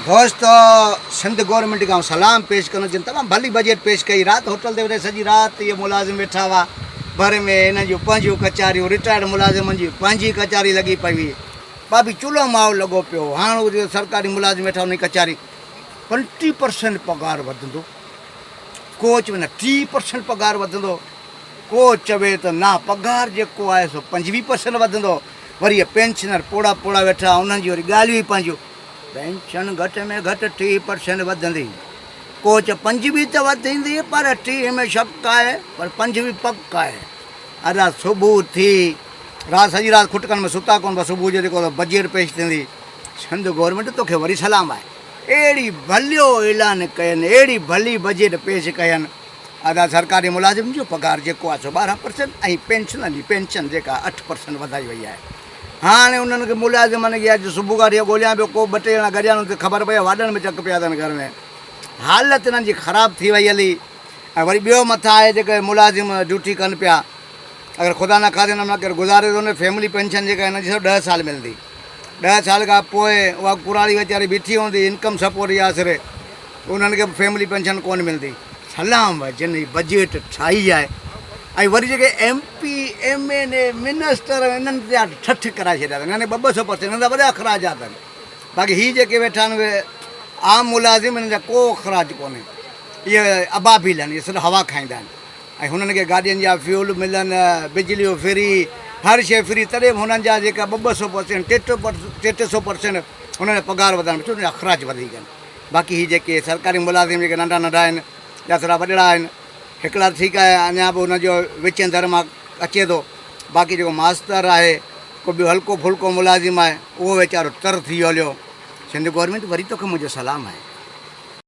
دوست سنڌ گورنمينٽ کي آئون سلام پيش ڪندس جن تمام ڀلي بجيٽ پيش ڪئي. رات هوٽل تي ويٺي سڄي رات اهي ملازم ويٺا هئا ڀر ۾ هنن جون پنهنجون ڪچهريون رٽائرڊ ملازمن جي پنهنجي ڪچهري لڳي پئي هئي. ڀاڀي چلهو ماحول لڳو پيو هو. هاڻ اهي جيڪي سرڪاري ملازم ويٺا انهن جي ڪچهري 25 پرسينٽ پگهار وڌندو ڪو چوي نه 30 پرسينٽ پگهار وڌندو ڪو چوي ته نه پگهار جيڪو آهي سو 25 پرسينٽ وڌندو. وري اهي پينشنر پوڙها پوڙها ويٺا انهن جي وري ڳالهيون ئي پنهنجون. پينشن گهٽ ۾ گهٽ 30 پرسينٽ وڌندي. ڪو چئي 25 ته وڌندي پر 30 ۾ شڪ آهي پر 25 پڪ آهي. ادا صبح ٿي رات سڄي رات کٽڪن ۾ ستا ڪونه پر صبح جو جيڪو بجيٽ پيش ٿيندي سنڌ گورنمينٽ توکي وري سلام آهي. اهڙي ڀليو اعلان ڪين اهڙي ڀلي بجيٽ پيش ڪين. ادا سرڪاري ملازم جو پگهار جيڪو آهي سو 12 پرسنٽ ۽ پينشنر جي پينشن جيڪا 8 پرسنٽ وڌائي وئي آهي. هاڻي انهن کي ملازمن کي اڄ صبح کان وٺي ڳوليان پيو ڪو ٻه ٽي ڄڻا گڏيا آهن اتي خبر پئي آهي واڏن ۾ چڪ پيا اٿن گهر ۾ حالت انهن جي خراب ٿي وئي هلي ۽ وري ٻيو مٿان آهي جيڪي ملازم ڊيوٽي ڪن پيا اگر خدا نه خواستي انهن مان ڪير گذاري ٿو وڃي فيملي پينشن جيڪا انهن جي صرف 10 سال ملندي 10 سال کان پوء اها ڪراڙي ويچاري بيٺي هوندي انڪم سپورٽ جي آسري انهن کي به فيملي پينشن ڪونه ملندي. سلام آهي جن هي بجيٽ ٺاهي آهي ۽ وري جيڪي M P M N A minister انهن جا ٺٺ ڪرائي ڇڏيا اٿن يعني ٻه ٻه سو پرسنٽ انهن جا وڏا اخراجات آهن باقي هي جيڪي ويٺا آهن اهي عام ملازم انهن جا ڪو اخراج ڪونهي اهي ابابيل آهن اهي صرف هوا کائيندا آهن ۽ هنن کي گاڏين جا فيول ملن بجلي جو فري هر شيء فري تڏهن به هنن جا جيڪا ٻه ٻه سو پرسنٽ ٽي ٽي ٽي سو پرسنٽ هنن جا پگهار وڌائڻ ڇو جو اخراج وڌيڪ آهن باقي هي جيڪي سرڪاري ملازم جيڪي ننڍا ننڍا آهن يا ٿورا وڏڙا آهن هڪڙا ته ٺيڪ آهي اڃا به ان جو وچين در مان اچي ٿو باقي جيڪو ماستر آهي ڪو ٻيو هلڪو ڦلڪو ملازم آهي اهو ويچارو تر ٿي ويو هليو. سنڌ گورنمينٽ وري توکي منهنجو سلام آهي.